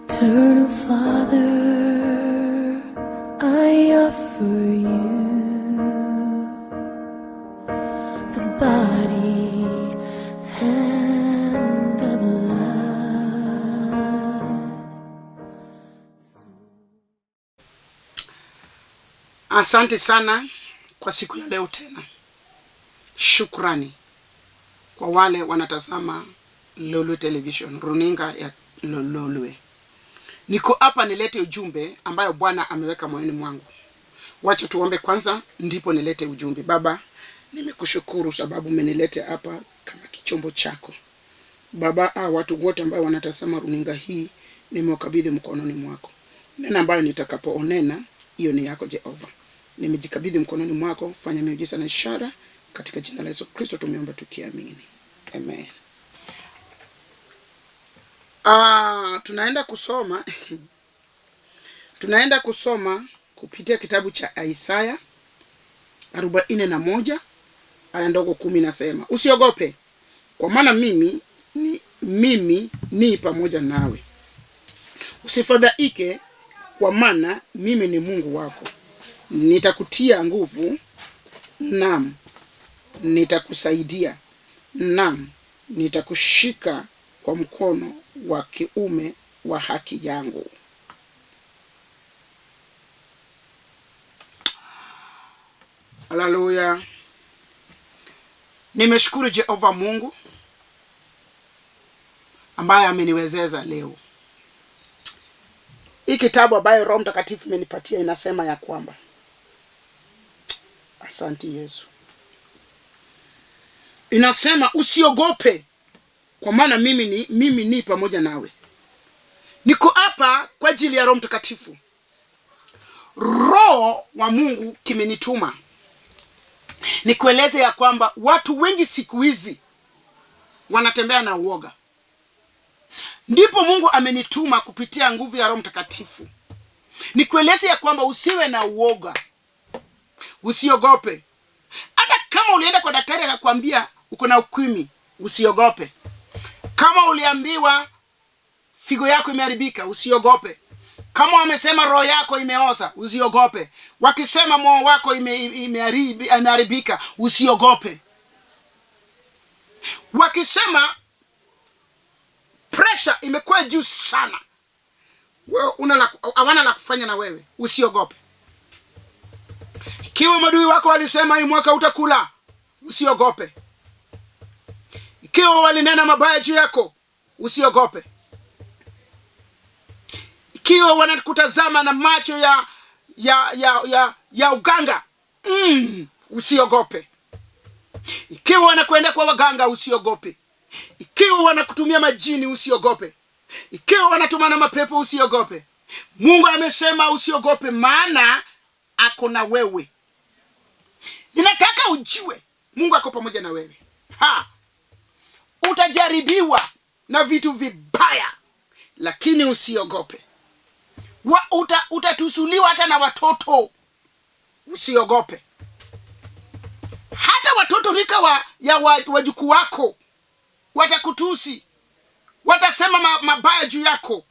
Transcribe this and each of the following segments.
Eternal Father, I offer you the body and the blood. Asante sana kwa siku ya leo tena. Shukrani kwa wale wanatazama Lolwe Television, runinga ya Lolwe. Niko hapa nilete ujumbe ambayo Bwana ameweka moyoni mwangu. Wacha tuombe kwanza, ndipo nilete ujumbe. Baba, nimekushukuru sababu umenileta hapa kama kichombo chako. Baba, watu wote ambao wanatazama runinga hii nimewakabidhi mkononi mwako. Neno ambayo nitakapoonena hiyo ni yako Jehova. Nimejikabidhi mkononi mwako, fanya miujiza na ishara katika jina la Yesu Kristo tumeomba tukiamini. Amen. Tunaenda kusoma tunaenda kusoma kupitia kitabu cha Isaya 41 aya ndogo 10 nasema, usiogope kwa maana mimi ni pamoja nawe, usifadhaike kwa maana mimi ni Mungu wako, nitakutia nguvu, naam nitakusaidia, naam nitakushika kwa mkono wa kiume wa haki yangu. Haleluya. Nimeshukuru Jehova Mungu ambaye ameniwezeza leo. Hii kitabu ambayo Roho Mtakatifu imenipatia inasema ya kwamba, asante Yesu, inasema usiogope kwa maana mimi ni pamoja nawe. Niko hapa kwa ajili ya Roho Mtakatifu. Roho wa Mungu kimenituma nikueleze ya kwamba watu wengi siku hizi wanatembea na uoga. Ndipo Mungu amenituma kupitia nguvu ya Roho Mtakatifu nikueleze ya kwamba usiwe na uoga, usiogope. Hata kama ulienda kwa daktari akakwambia uko na ukimwi, usiogope. Kama uliambiwa figo yako imeharibika, usiogope. Kama wamesema roho yako imeoza, usiogope. Wakisema moyo wako imeharibika, usiogope. Wakisema pressure imekuwa juu sana, wewe hawana la kufanya na wewe, usiogope. Ikiwa maadui wako walisema hii mwaka utakula, usiogope. Ikiwa walinena mabaya juu yako, usiogope. Ikiwa wanakutazama na macho ya uganga, usiogope. Ikiwa wanakwenda kwa waganga, usiogope. Ikiwa wanakutumia majini, usiogope. Ikiwa wanatumana mapepo, usiogope. Mungu amesema usiogope, maana ako na wewe. Ninataka ujue Mungu ako pamoja na wewe. Utajaribiwa na vitu vibaya, lakini usiogope. Utatusuliwa hata na watoto, usiogope. Hata watoto rika wajukuu wako watakutusi, watasema mabaya juu yako,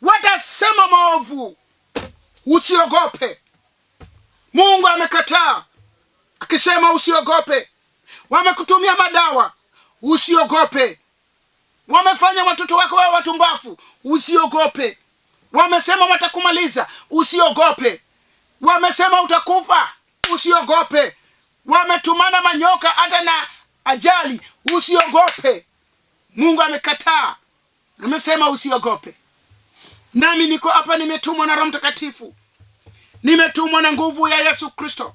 watasema maovu, usiogope. Mungu amekataa akisema usiogope. Wamekutumia madawa, usiogope. Wamefanya watoto wako wawe watumbafu, usiogope. Wamesema watakumaliza, usiogope. Wamesema utakufa, usiogope. Wametumana manyoka hata na ajali, usiogope. Mungu amekataa, amesema usiogope. Nami niko hapa, nimetumwa na Roho Mtakatifu, nimetumwa na nguvu ya Yesu Kristo,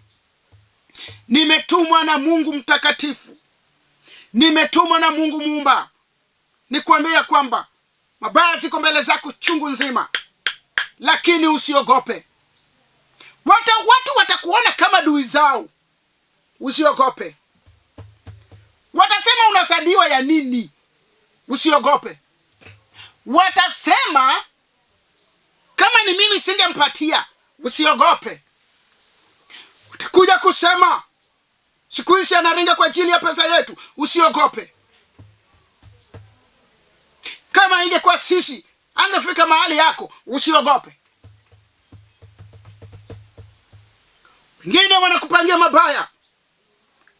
nimetumwa na Mungu Mtakatifu, nimetumwa na Mungu Muumba, nikuambia kwamba mabaya ziko mbele zako chungu nzima, lakini usiogope. Watu watakuona kama adui zao, usiogope. Watasema unasadiwa ya nini, usiogope. Watasema kama ni mimi singempatia, usiogope. Watakuja kusema siku hizi anaringa kwa ajili ya pesa yetu, usiogope. Kama ingekuwa sisi Angefika mahali yako. Usiogope. Wengine wanakupangia mabaya,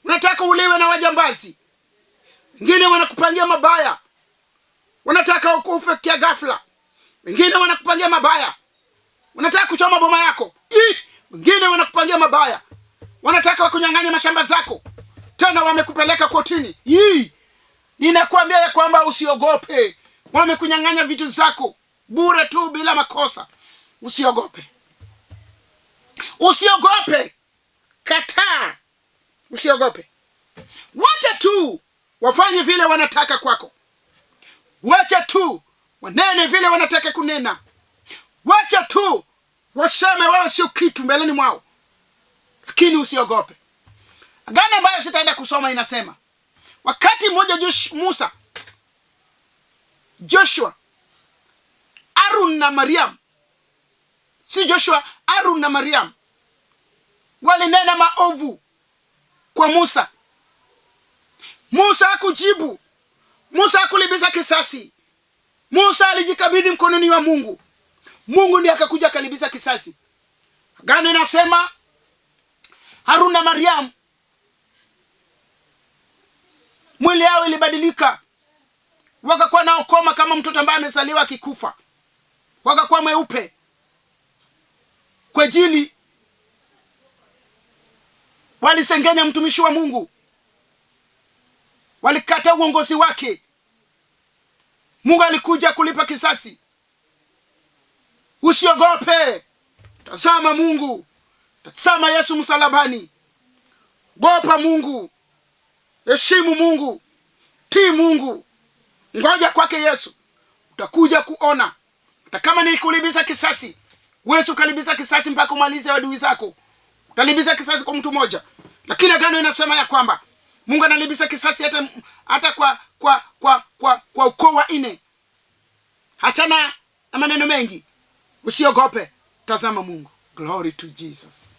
wanataka uliwe na wajambazi. Wengine wanakupangia mabaya, wanataka ukufe kia ghafla. Wengine wanakupangia mabaya, wanataka kuchoma boma yako. Wengine wanakupangia mabaya, wanataka wakunyang'anye mashamba zako, tena wamekupeleka kotini. Ninakuambia ya kwamba usiogope. Wamekunyang'anya vitu zako bure tu bila makosa. Usiogope, usiogope, kataa, usiogope. Wacha tu wafanye vile wanataka kwako, wacha tu wanene vile wanataka kunena, wacha tu waseme wewe sio kitu mbeleni mwao, lakini usiogope. Agano ambayo sitaenda kusoma inasema wakati mmoja Musa, Joshua, Arun na Mariam, si Joshua, Arun na Mariam walinena maovu kwa Musa. Musa hakujibu. Musa hakulipiza kisasi. Musa alijikabidhi mkononi wa Mungu. Mungu ndiye akakuja akalipiza kisasi. Agano inasema Harun na Mariam mwili yao ilibadilika, wakakuwa na ukoma kama mtoto ambaye amezaliwa akikufa, wakakuwa mweupe kwa ajili walisengenya mtumishi wa Mungu, walikata uongozi wake. Mungu alikuja kulipa kisasi. Usiogope, tazama Mungu, tazama Yesu msalabani. Gopa Mungu, heshimu Mungu, tii Mungu, ngoja kwake Yesu, utakuja kuona. Hata kama ni kulipiza kisasi, wewe ukalipiza kisasi mpaka umalize adui zako. Utalipiza kisasi kwa mtu mmoja, lakini agano inasema ya kwamba Mungu analipiza kisasi hata kwa ukoo wa 4. Achana na maneno mengi, usiogope, tazama Mungu. Glory to Jesus.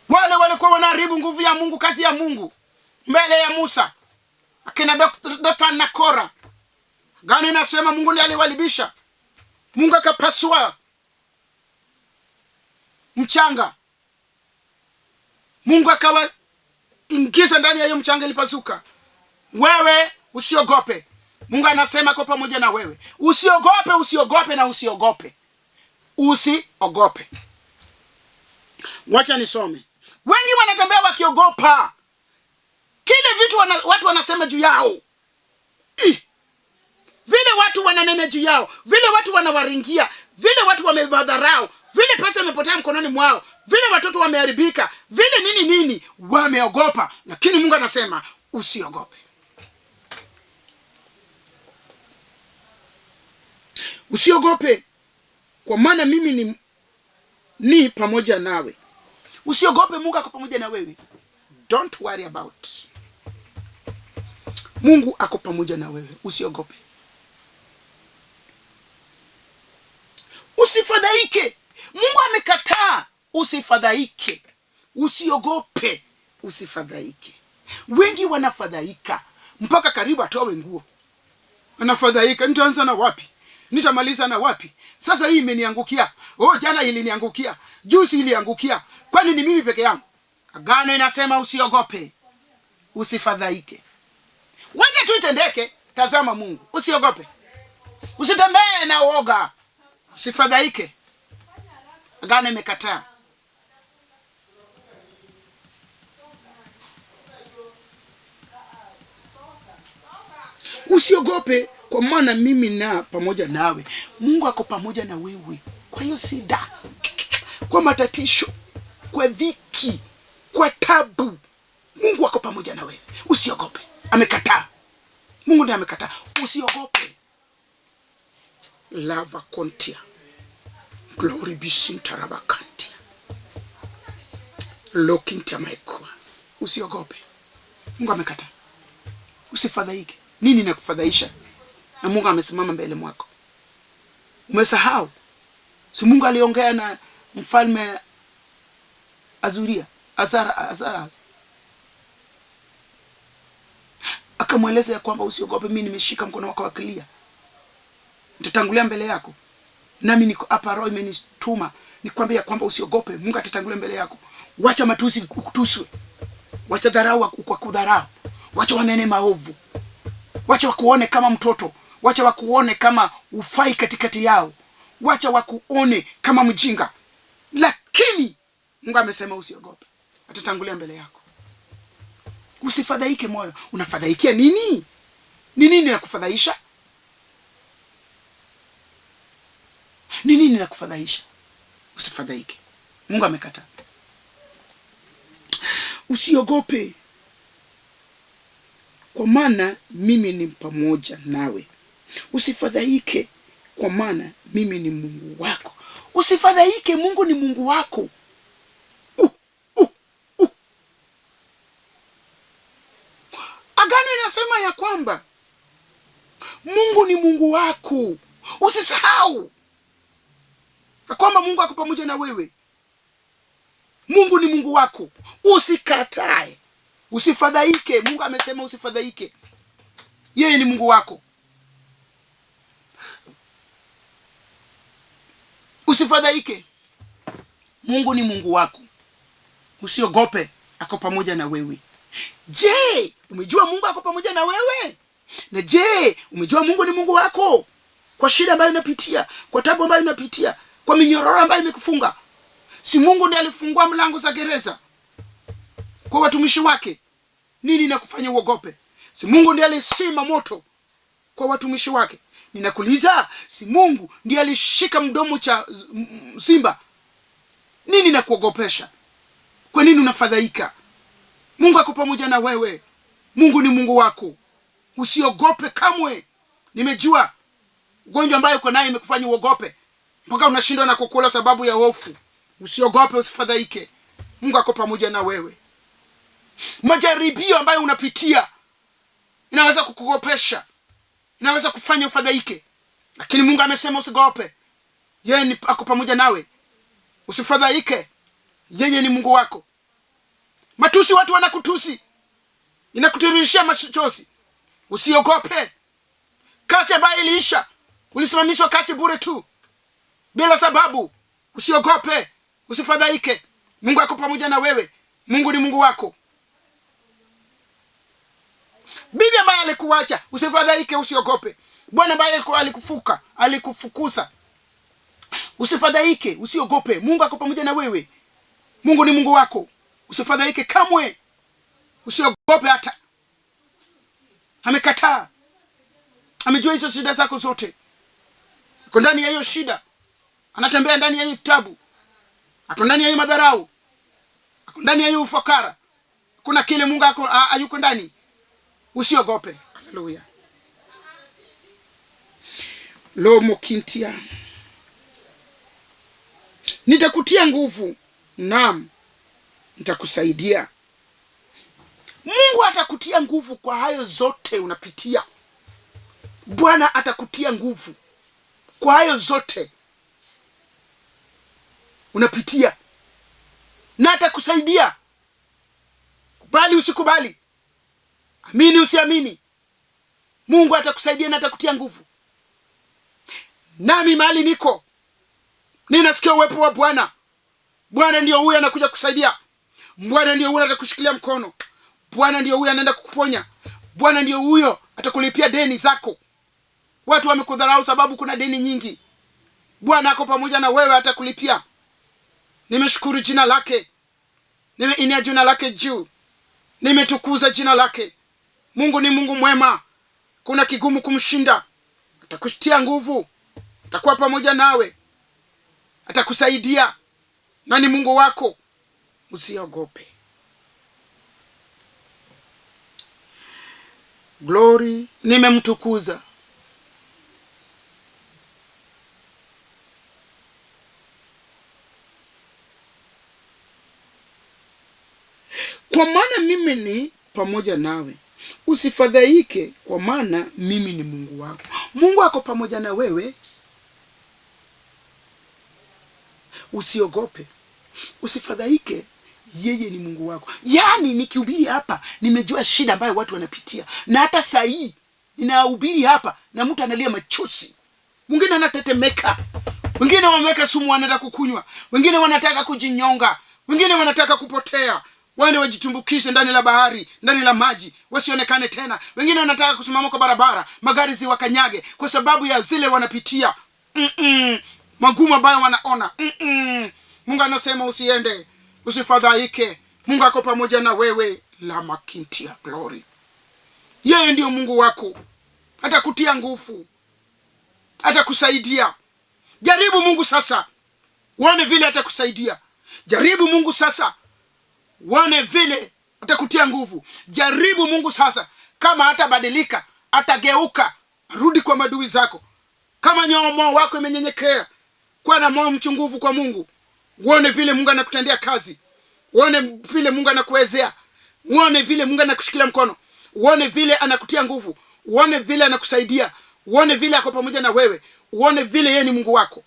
Wale walikuwa wanaharibu nguvu ya Mungu, kazi ya Mungu mbele ya Musa, akina Dothan na Kora. Agano inasema Mungu ndiye aliwalibisha. Mungu akapasua mchanga, Mungu akawaingiza ndani ya hiyo mchanga ilipasuka. Wewe usiogope, Mungu anasema kwa pamoja na wewe. Usiogope, usiogope na usiogope, usiogope. Wacha nisome. Wengi wanatembea wakiogopa kile vitu watu wanasema juu yao. Vile watu wananena juu yao, vile watu wanawaringia, vile watu wamewadharau, vile pesa imepotea mkononi mwao, vile watoto wameharibika, vile nini nini, wameogopa. Lakini Mungu anasema usiogope. Usiogope, kwa maana mimi ni pamoja nawe. Usiogope, Mungu ako pamoja na wewe. Don't worry about. Mungu ako pamoja na wewe. Usiogope. Usifadhaike. Mungu amekataa usifadhaike. Usiogope, usifadhaike. Wengi wanafadhaika mpaka karibu atoe nguo. Wanafadhaika, nitaanza na wapi? Nitamaliza na wapi? Sasa hii imeniangukia. Oh, jana iliniangukia. Juzi iliangukia. Kwani ni mimi peke yangu? Agano inasema usiogope, usifadhaike. Wacha tu itendeke, tazama Mungu. Usiogope. Usitembee na uoga. Usifadhaike. Agano imekataa. Usiogope, kwa maana mimi na pamoja nawe. Mungu ako pamoja na wewe. Kwa hiyo sida, kwa matatizo, kwa dhiki, kwa tabu, Mungu ako pamoja na wewe. Usiogope. Amekataa. Mungu ndiye amekataa. Usiogope. Lava kontia. Glory be sintarabakantia. Lokintia maikua. Usiogope. Mungu amekataa. Usifadhaike. Nini inakufadhaisha? Na Mungu amesimama mbele mwako. Umesahau? Si Mungu aliongea na mfalme Azuria, Azara. Akamweleza ya kwamba usiogope, mimi nimeshika mkono wako wa kulia. Nitatangulia mbele yako. Nami niko hapa, Roho imenituma nikwambia kwamba usiogope, Mungu atatangulia mbele yako. Wacha matusi ukutuswe, wacha dharau kwa kudharau, wacha wanene maovu, wacha wakuone kama mtoto, wacha wakuone kama ufai katikati yao, wacha wakuone kama mjinga, lakini Mungu amesema usiogope, atatangulia mbele yako. Usifadhaike moyo. Unafadhaikia nini? Ni nini nakufadhaisha? Ni nini nakufadhaisha? Usifadhaike. Mungu amekataa. Usiogope, kwa maana mimi ni pamoja nawe. Usifadhaike, kwa maana mimi ni Mungu wako. Usifadhaike, Mungu ni Mungu wako. Agano inasema ya kwamba Mungu ni Mungu wako. Usisahau ya kwamba Mungu ako pamoja na wewe. Mungu ni Mungu wako. Usikatae, usifadhaike. Mungu amesema usifadhaike, yeye ni Mungu wako. Usifadhaike, Mungu ni Mungu wako. Usiogope, ako pamoja na wewe. Je, umejua Mungu ako pamoja na wewe? Na je, umejua Mungu ni Mungu wako? Kwa shida ambayo unapitia, kwa tabu ambayo unapitia, kwa minyororo ambayo imekufunga, si Mungu ndiye alifungua mlango za gereza kwa watumishi wake? Nini nakufanya uogope? Si Mungu ndiye alisima moto kwa watumishi wake? Ninakuuliza, si Mungu ndiye alishika mdomo cha simba? Nini nakuogopesha? Kwa nini unafadhaika? Mungu ako pamoja na wewe. Mungu ni Mungu wako, usiogope kamwe. Nimejua ugonjwa ambayo uko nayo imekufanya uogope mpaka unashindwa na kukula sababu ya hofu. Usiogope, usifadhaike. Mungu ako pamoja na wewe. Majaribio ambayo unapitia inaweza kukuogopesha, inaweza kufanya ufadhaike, lakini Mungu amesema usiogope. Yeye ni ako pamoja nawe, usifadhaike. Yeye ni Mungu wako. Matusi, watu wanakutusi, inakutiririshia machozi, usiogope. Kasi ambayo iliisha, ulisimamishwa kasi bure tu bila sababu. Usiogope, usifadhaike. Mungu ako pamoja na wewe. Mungu ni Mungu wako. Bibi ambaye alikuacha, usifadhaike, usiogope. Bwana ambaye alikufukuza, usifadhaike, usiogope. Mungu ako pamoja na wewe. Mungu ni Mungu wako, usifadhaike kamwe, usiogope hata. Amekataa, amejua hizo shida zako zote, ako ndani ya hiyo shida, anatembea ndani ya hiyo tabu, ako ndani ya hiyo madharau, ako ndani ya hiyo ufakara. Kuna kile Mungu ako hayuko ndani. Usiogope. Haleluya. Lomo kintia, nitakutia nguvu, naam nitakusaidia. Mungu atakutia nguvu kwa hayo zote unapitia. Bwana atakutia nguvu kwa hayo zote unapitia, na atakusaidia. Kubali usikubali, amini usiamini, Mungu atakusaidia na atakutia nguvu. Nami mahali niko ninasikia uwepo wa Bwana. Bwana ndio huyo anakuja kusaidia. Bwana ndio huyo atakushikilia mkono. Bwana ndio huyo anaenda kukuponya. Bwana ndio huyo atakulipia deni zako. Watu wamekudharau sababu kuna deni nyingi. Bwana ako pamoja na wewe, atakulipia. Nimeshukuru jina lake, nimeinia jina lake juu, nimetukuza jina lake. Mungu ni Mungu mwema, kuna kigumu kumshinda. Atakutia nguvu, atakuwa pamoja nawe, atakusaidia na ni Mungu wako, usiogope. Glory, nimemtukuza. Kwa maana mimi ni pamoja nawe, usifadhaike, kwa maana mimi ni Mungu wako. Mungu ako pamoja na wewe, usiogope, usifadhaike, yeye ni Mungu wako. Yaani nikihubiri hapa nimejua shida ambayo watu wanapitia, na hata saa hii ninahubiri hapa na mtu analia machozi. Mwingine anatetemeka, wengine wameweka sumu wanaenda kukunywa, wengine wanataka kujinyonga, wengine wanataka kupotea, waende wajitumbukishe ndani la bahari, ndani la maji, wasionekane tena. Wengine wanataka kusimama kwa barabara, magari ziwakanyage kwa sababu ya zile wanapitia. Magumu ambayo wanaona. Mungu anasema usiende, usifadhaike. Mungu ako pamoja na wewe. La makintia glory. Yeye ndiyo Mungu wako, atakutia nguvu, atakusaidia. Jaribu Mungu sasa, uone vile atakusaidia. Jaribu Mungu sasa, uone vile atakutia nguvu. Jaribu Mungu sasa, kama hatabadilika, atageuka, rudi kwa madui zako. Kama moyo wako imenyenyekea, kuwa na moyo mchungufu kwa Mungu, uone vile Mungu anakutendea kazi, uone vile Mungu anakuwezea, uone vile Mungu anakushikilia mkono, uone vile anakutia nguvu, uone vile anakusaidia, uone vile ako pamoja na wewe, uone vile yeye ni Mungu wako.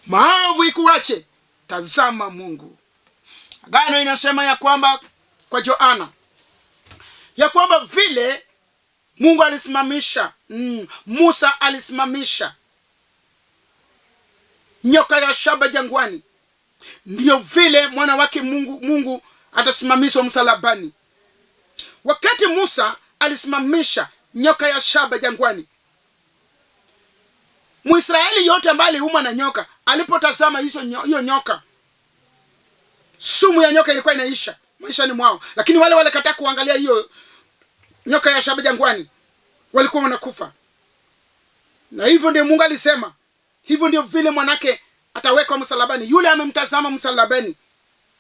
Maovu ikuache, tazama Mungu. Agano inasema ya kwamba kwa Yohana ya kwamba vile Mungu alisimamisha, Musa alisimamisha nyoka ya shaba jangwani, ndiyo vile mwana wake Mungu atasimamishwa msalabani. Wakati Musa alisimamisha nyoka ya shaba jangwani, Mwisraeli yote ambaye aliumwa na nyoka, alipotazama hiyo nyoka, sumu ya nyoka ilikuwa inaisha maishani mwao. Lakini wale walikataa kuangalia hiyo nyoka ya shaba jangwani, walikuwa wanakufa. Na hivyo ndio Mungu alisema, hivyo ndio vile mwanake atawekwa msalabani. Yule amemtazama msalabani,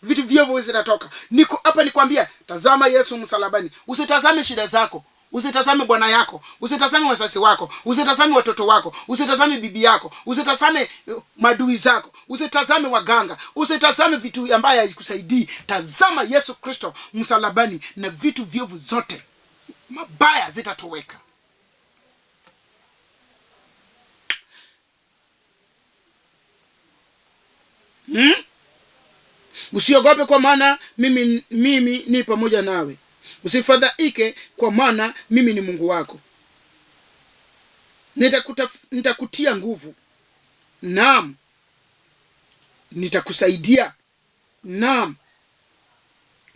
vitu vyovu zitatoka. Niko hapa nikwambia, tazama Yesu msalabani. Usitazame shida zako, usitazame bwana yako, usitazame wazazi wako, usitazame watoto wako, usitazame bibi yako, usitazame madui zako, usitazame waganga, usitazame vitu ambaye haikusaidii. Tazama Yesu Kristo msalabani, na vitu vyovu zote mabaya zitatoweka. Usiogope, kwa maana mimi ni pamoja nawe. Usifadhaike, kwa maana mimi ni Mungu wako. Nitakutia nguvu, naam, nitakusaidia, naam,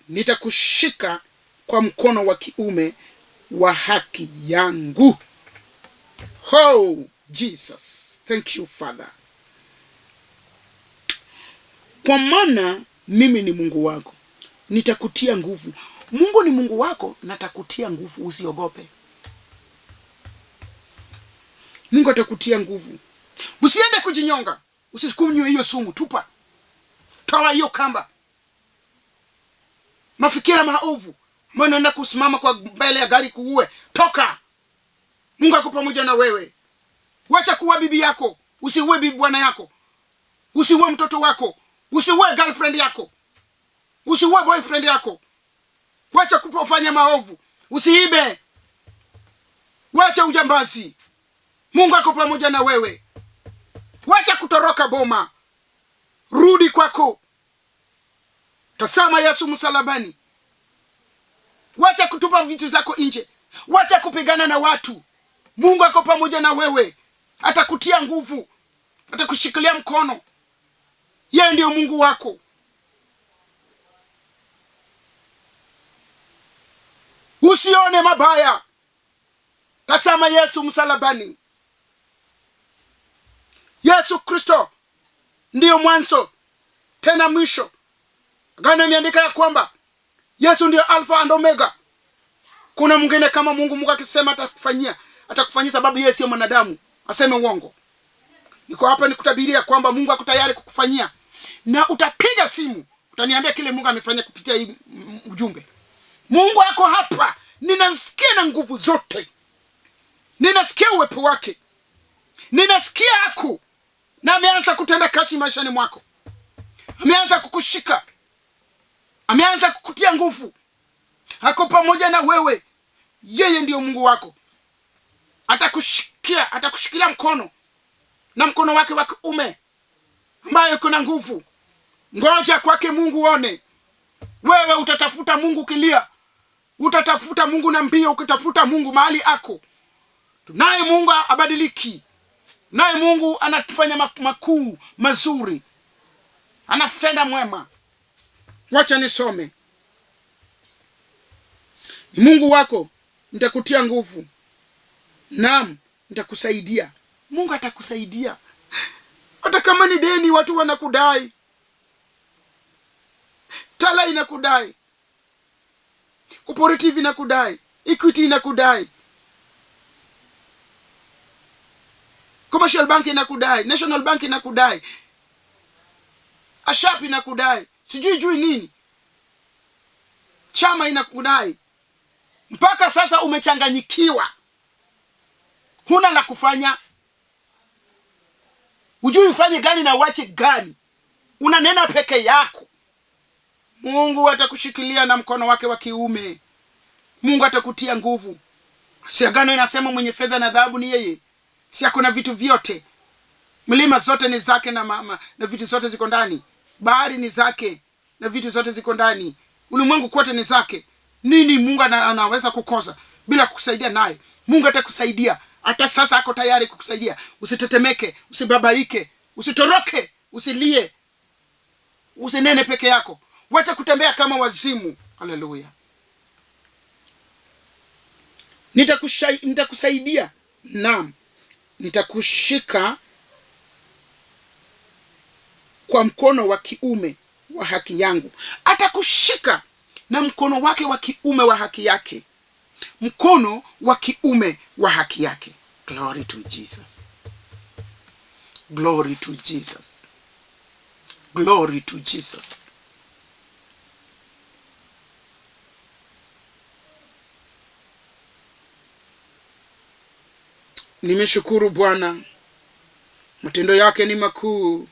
nitakushika kwa mkono wa kiume wa haki yangu. Oh Jesus, thank you Father. Kwa maana mimi ni Mungu wako, nitakutia nguvu. Mungu ni Mungu wako na atakutia nguvu, usiogope. Mungu atakutia nguvu. Usiende kujinyonga, usikunywe hiyo sumu, tupa. Toa hiyo kamba. Mafikira maovu, mbona unaenda kusimama kwa mbele ya gari kuue? Toka. Mungu ako pamoja na wewe. Wacha kuwa bibi yako, usiue bibi bwana yako, usiue mtoto wako, usiue girlfriend yako, usiue boyfriend yako. Wacha kufanya maovu, usiibe, wacha ujambazi. Mungu ako pamoja na wewe. Wacha kutoroka boma, rudi kwako. Tazama Yesu msalabani. Wacha kutupa vitu zako nje, wacha kupigana na watu. Mungu ako pamoja na wewe, atakutia nguvu, atakushikilia mkono. Yeye ndiyo Mungu wako. Usione mabaya, tazama Yesu msalabani. Yesu Kristo ndiyo mwanzo tena mwisho. Agano imeandika ya kwamba Yesu ndiyo Alpha and Omega. Kuna mwingine kama Mungu? Mungu akisema atakufanyia, atakufanyia, sababu yeye sio mwanadamu aseme uongo. Niko hapa nikutabiria kwamba Mungu ako tayari kukufanyia, na utapiga simu utaniambia kile Mungu amefanya kupitia hii ujumbe. Mungu ako hapa, ninamsikia na nguvu zote, ninasikia uwepo wake, ninasikia aku na ameanza kutenda kazi maishani mwako, ameanza kukushika, ameanza kukutia nguvu, ako pamoja na wewe. Yeye ndiyo Mungu wako, atakushikia, atakushikilia mkono na mkono wake wa kiume ambaye uko na nguvu. Ngoja kwake Mungu uone. Wewe utatafuta Mungu ukilia, utatafuta Mungu na mbio, ukitafuta Mungu mahali ako. Tunaye Mungu abadiliki, naye Mungu anatufanya makuu mazuri, anatenda mwema. Wacha nisome. Ni Mungu wako, nitakutia nguvu, naam, nitakusaidia. Mungu atakusaidia hata kama ni deni watu wanakudai, Tala inakudai, Cooperative inakudai, Equity inakudai, Commercial Bank inakudai, National Bank inakudai, Ashap inakudai, sijui jui nini, chama inakudai. Mpaka sasa umechanganyikiwa, huna la kufanya, hujui ufanye gani na uache gani, unanena peke yako. Mungu atakushikilia na mkono wake wa kiume. Mungu atakutia nguvu. Si agano inasema mwenye fedha na dhahabu ni yeye? Si ako na vitu vyote? Milima zote ni zake na mama, na vitu zote ziko ndani. Bahari ni zake na vitu zote ziko ndani. Ulimwengu kote ni zake. Nini Mungu anaweza kukosa bila kukusaidia naye? Mungu atakusaidia. Hata sasa ako tayari kukusaidia. Usitetemeke, usibabaike, usitoroke, usilie, usinene peke yako. Wacha kutembea kama wazimu. Haleluya. Nitakusaidia, naam, nitakushika kwa mkono wa kiume wa haki yangu. Atakushika na mkono wake wa kiume wa haki yake, mkono wa kiume wa haki yake. Glory to Jesus, glory to Jesus, glory to Jesus. Nimeshukuru Bwana, matendo yake ni makuu.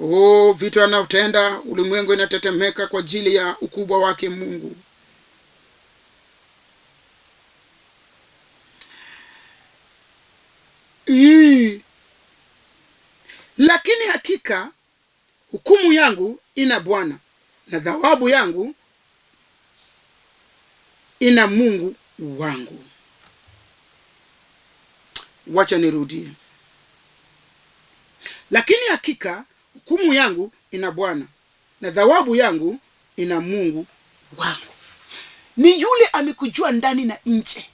Oh, vitu anavyotenda, ulimwengu inatetemeka kwa ajili ya ukubwa wake Mungu. Lakini hakika hukumu yangu ina Bwana, na thawabu yangu ina Mungu wangu. Wacha nirudie. Lakini hakika hukumu yangu ina Bwana, na thawabu yangu ina Mungu wangu. Ni yule amekujua ndani na nje,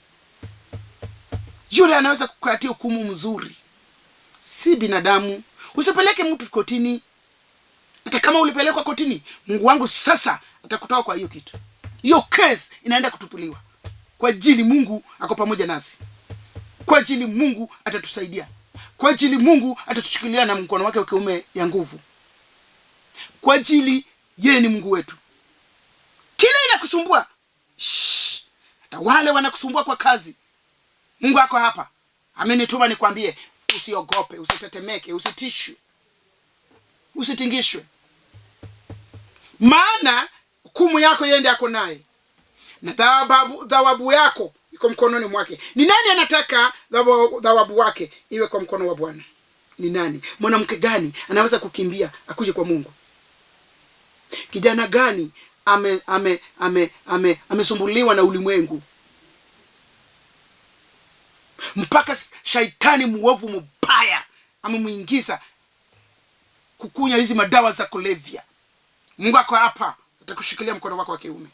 yule anaweza kukupatia hukumu mzuri, si binadamu. Usipeleke mtu kotini. Hata kama ulipelekwa kotini, Mungu wangu sasa atakutoa kwa hiyo kitu. Hiyo case inaenda kutupuliwa. Kwa ajili Mungu ako pamoja nasi. Kwa ajili Mungu atatusaidia. Kwa ajili Mungu atatushikilia na mkono wake wa kiume ya nguvu. Kwa ajili yeye ni Mungu wetu. Kile inakusumbua, shh, hata wale wanakusumbua kwa kazi, Mungu ako hapa. Amenituma nikwambie, usiogope, usitetemeke, usitishwe, usitingishwe. Maana hukumu yako yeye ndiye ako naye, na thawabu yako iko mkononi mwake. Ni nani anataka thawabu wake iwe kwa mkono wa Bwana? Ni nani? Mwanamke gani anaweza kukimbia akuje kwa Mungu? Kijana gani amesumbuliwa na ulimwengu mpaka shaitani muovu mubaya amemuingiza kukunya hizi madawa za kulevya? Mungu ako hapa, atakushikilia mkono wako wa kiume,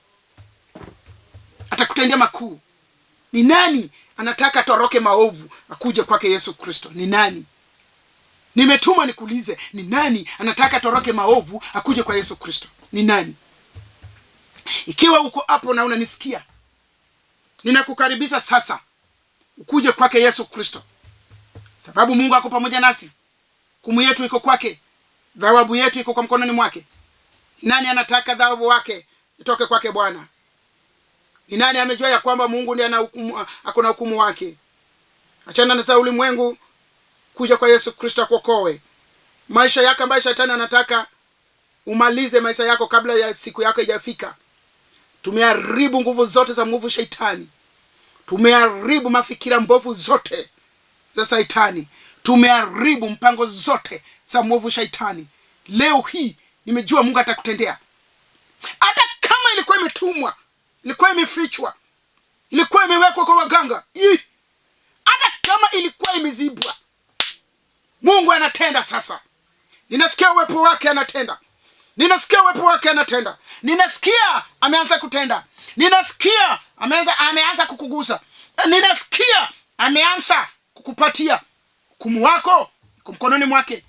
atakutendea makuu. Ni nani anataka atoroke maovu akuje kwake Yesu Kristo? Ni nani? Nimetuma nikuulize, ni nani anataka atoroke maovu akuje kwa Yesu Kristo? Ni nani? Ikiwa uko hapo na unanisikia, ninakukaribisha sasa ukuje kwake Yesu Kristo, sababu Mungu ako pamoja nasi. Hukumu yetu iko kwake, thawabu yetu iko kwa mkononi mwake. Nani anataka thawabu wake itoke kwake Bwana? Ni nani amejua ya kwamba Mungu ndiye ako na hukumu wake? Achana na za ulimwengu, kuja kwa Yesu Kristo akuokoe. Maisha yako ambayo shetani anataka umalize maisha yako kabla ya siku yako haijafika. Tumeharibu nguvu zote za mwovu shetani. Tumeharibu mafikira mbovu zote za shetani. Tumeharibu mpango zote za mwovu shetani. Leo hii nimejua Mungu atakutendea. Hata kama ilikuwa imetumwa, ilikuwa imefichwa, ilikuwa imewekwa kwa waganga. Ii! kama ilikuwa imezibwa. Mungu anatenda sasa. Ninasikia uwepo wake anatenda. Ninasikia uwepo wake anatenda. Ninasikia ameanza kutenda. Ninasikia ameanza kukugusa. Ninasikia ameanza kukupatia. Hukumu wako iko mkononi mwake.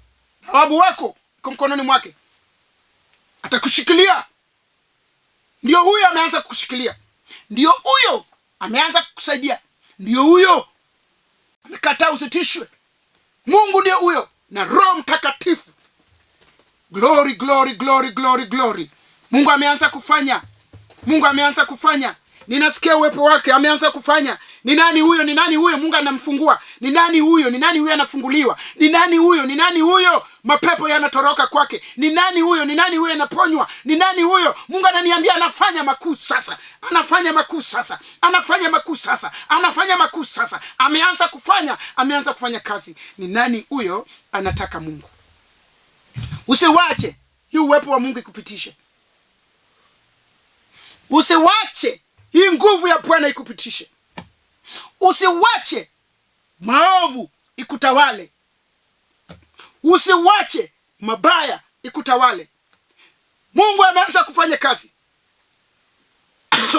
Thawabu wako iko mkononi mwake. Atakushikilia. Ndio huyo ameanza kukushikilia. Ndio huyo ameanza kukusaidia. Ndio huyo amekataa usitishwe. Mungu ndio huyo na Roho Mtakatifu. Glory, glory, glory, glory, glory. Mungu ameanza kufanya. Mungu ameanza kufanya. Ninasikia uwepo wake, ameanza kufanya. Ni nani huyo? Ni nani huyo? Mungu anamfungua. Ni nani huyo? Ni nani huyo anafunguliwa? Ni nani huyo? Ni nani huyo? Mapepo yanatoroka kwake. Ni nani huyo? Ni nani huyo anaponywa? Ni nani huyo? Mungu ananiambia anafanya makuu sasa. Anafanya makuu sasa. Anafanya makuu sasa. Anafanya makuu sasa. Ameanza kufanya, ameanza kufanya kazi. Ni nani huyo anataka Mungu? Usiwache hii uwepo wa Mungu ikupitishe. Usiwache hii nguvu ya Bwana ikupitishe. Usiwache maovu ikutawale. Usiwache mabaya ikutawale. Mungu ameanza kufanya kazi.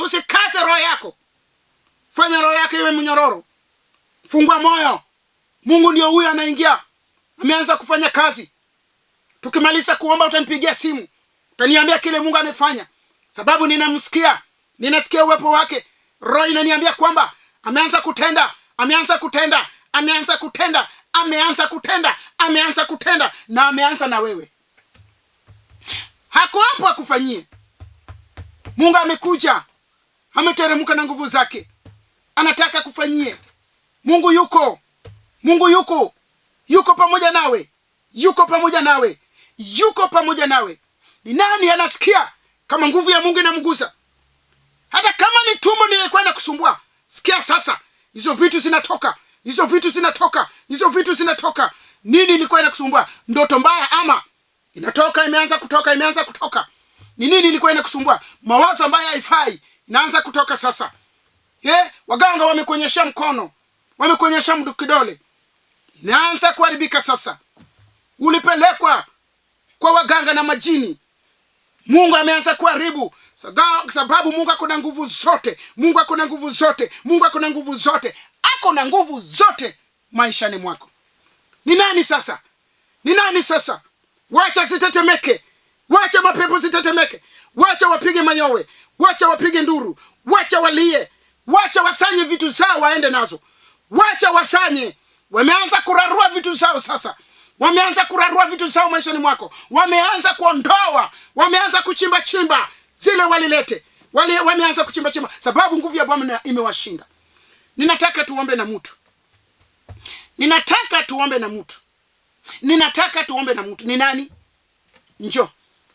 Usikaze roho yako. Fanya roho yako iwe mnyororo. Fungua moyo. Mungu ndio huyo anaingia. Ameanza kufanya kazi. Tukimaliza kuomba utanipigia simu. Utaniambia kile Mungu amefanya. Sababu ninamsikia. Ninasikia uwepo wake. Roho inaniambia kwamba ameanza kutenda, ameanza kutenda, ameanza kutenda, ameanza kutenda, ameanza kutenda, na ameanza na wewe. Hako hapo akufanyie. Mungu amekuja, ameteremka na nguvu zake. Anataka kufanyie. Mungu yuko. Mungu yuko. Yuko pamoja nawe. Yuko pamoja nawe. Yuko pamoja nawe. Ni nani anasikia kama nguvu ya Mungu inamgusa? Hata kama ni tumbo lilikuwa linakusumbua, sikia sasa, hizo vitu zinatoka, hizo vitu zinatoka, hizo vitu zinatoka. Nini ilikuwa inakusumbua? Ndoto mbaya ama inatoka, imeanza kutoka, imeanza kutoka. Ni nini ilikuwa inakusumbua? Mawazo ambayo haifai inaanza kutoka sasa. Waganga wamekuonyesha mkono, wamekuonyesha kidole. Inaanza kuharibika sasa. Ulipelekwa kwa waganga na majini. Mungu ameanza kuharibu. Sababu Mungu ako na nguvu zote. Mungu ako na nguvu zote. Mungu ako na nguvu zote. Ako na nguvu zote maishani mwako. Ni nani sasa? Ni nani sasa? Wacha zitetemeke. Wacha mapepo zitetemeke. Wacha wapige mayowe. Wacha wapige nduru. Wacha walie. Wacha wasanye vitu zao waende nazo. Wacha wasanye. Wameanza kurarua vitu zao sasa. Wameanza kurarua vitu zao maishani mwako. Wameanza kuondoa. Wameanza kuchimba chimba zile walilete. Wameanza kuchimba chimba sababu nguvu ya Bwana imewashinda. Ninataka tuombe na mtu. Ninataka tuombe na mtu. Ninataka tuombe na mtu. Ni nani? Njoo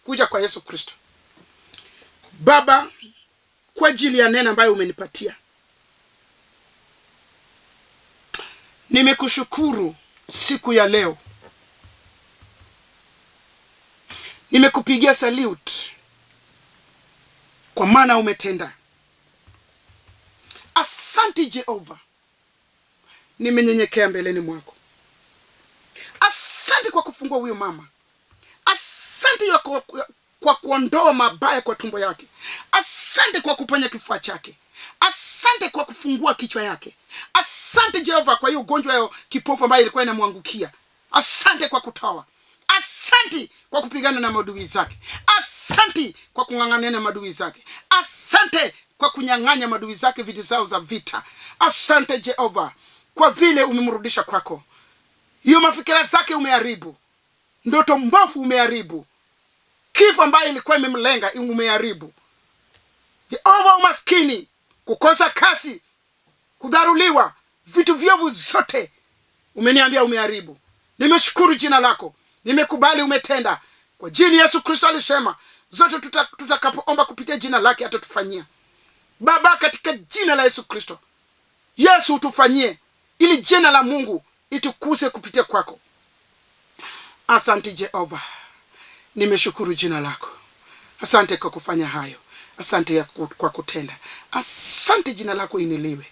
kuja kwa Yesu Kristo. Baba, kwa ajili ya neno ambayo umenipatia, nimekushukuru siku ya leo. Nimekupigia salute kwa maana umetenda. Asante Jehova. Nimenyenyekea mbeleni mwako. Asante kwa kufungua huyo mama. Asante kwa kuondoa mabaya kwa tumbo yake. Asante kwa kuponya kifua chake. Asante kwa kufungua kichwa yake. Asante Jehova kwa hiyo ugonjwa ya kipofu ambayo ilikuwa inamwangukia. Asante kwa kutoa. Asante kwa kupigana na maadui zake. Asante kwa kung'ang'ania na maadui zake. Asante kwa kunyang'anya maadui zake viti zao za vita. Asante Jehova kwa vile umemrudisha kwako. Hiyo mafikira zake umeharibu. Ndoto mbovu umeharibu. Kifo ambayo ilikuwa imemlenga umeharibu. Jehova, umaskini, kukosa kazi, kudharuliwa, vitu vyovu zote umeniambia umeharibu. Nimeshukuru jina lako. Nimekubali umetenda. Kwa jina Yesu Kristo alisema, zote tutakapoomba kupitia jina lake atatufanyia. Baba, katika jina la Yesu Kristo, Yesu utufanyie ili jina la Mungu itukuse kupitia kwako. Asante Jehova. Nimeshukuru jina lako. Asante kwa kufanya hayo. Asante kwa kutenda. Asante, jina lako iniliwe.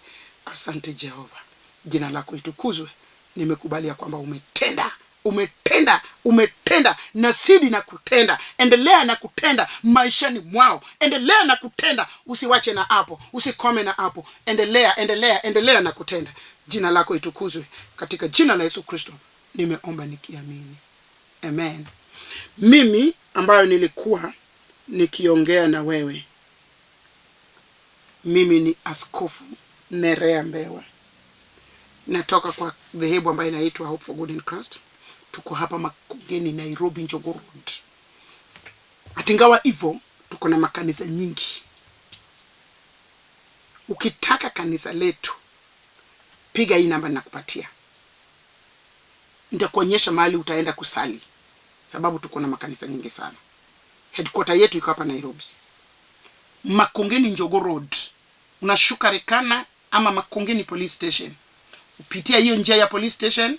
Asante Jehova. Jina lako itukuzwe. Nimekubalia kwamba umetenda, umetenda, umetenda, nazidi na kutenda. Endelea na kutenda maishani mwao, endelea na kutenda, usiwache na hapo, usikome na hapo. Endelea, endelea, endelea na kutenda. Jina lako itukuzwe. Katika jina la Yesu Kristo nimeomba nikiamini, amen. Mimi ambayo nilikuwa nikiongea na wewe, mimi ni Askofu Nerea Mbewa, natoka kwa dhehebu ambayo inaitwa Hope for Good in Christ. Tuko hapa Makongeni, Nairobi, Njogoo Road. Atingawa hivyo, tuko na makanisa nyingi. Ukitaka kanisa letu, piga hii namba ninakupatia, nitakuonyesha mahali utaenda kusali, sababu tuko na makanisa nyingi sana. Headquarter yetu iko hapa Nairobi, Makongeni, Njogoo Road. Unashuka Rekana ama Makongeni Police Station, upitia hiyo njia ya police station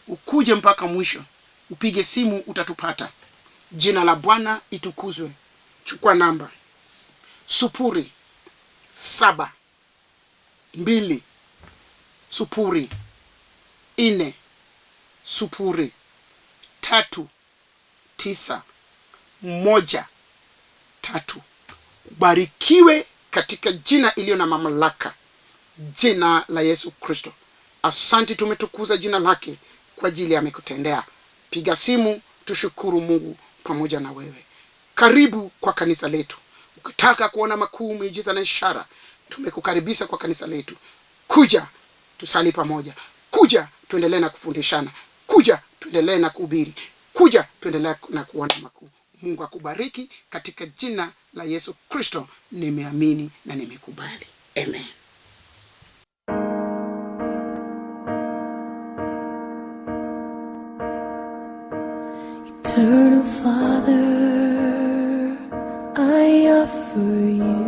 ukuje mpaka mwisho, upige simu, utatupata. Jina la Bwana itukuzwe. Chukua namba 0 7 2 0 4 0 3 9 1 3. Ubarikiwe katika jina iliyo na mamlaka, jina la Yesu Kristo. Asante, tumetukuza jina lake kwa ajili amekutendea. Piga simu, tushukuru Mungu pamoja na wewe. Karibu kwa kanisa letu. Ukitaka kuona makuu, miujiza na ishara, tumekukaribisha kwa kanisa letu. Kuja tusali pamoja, kuja tuendelee na kufundishana, kuja tuendelee na kuhubiri, kuja tuendelee na kuona makuu. Mungu akubariki katika jina la Yesu Kristo. Nimeamini na nimekubali, amen. Eternal Father, I offer you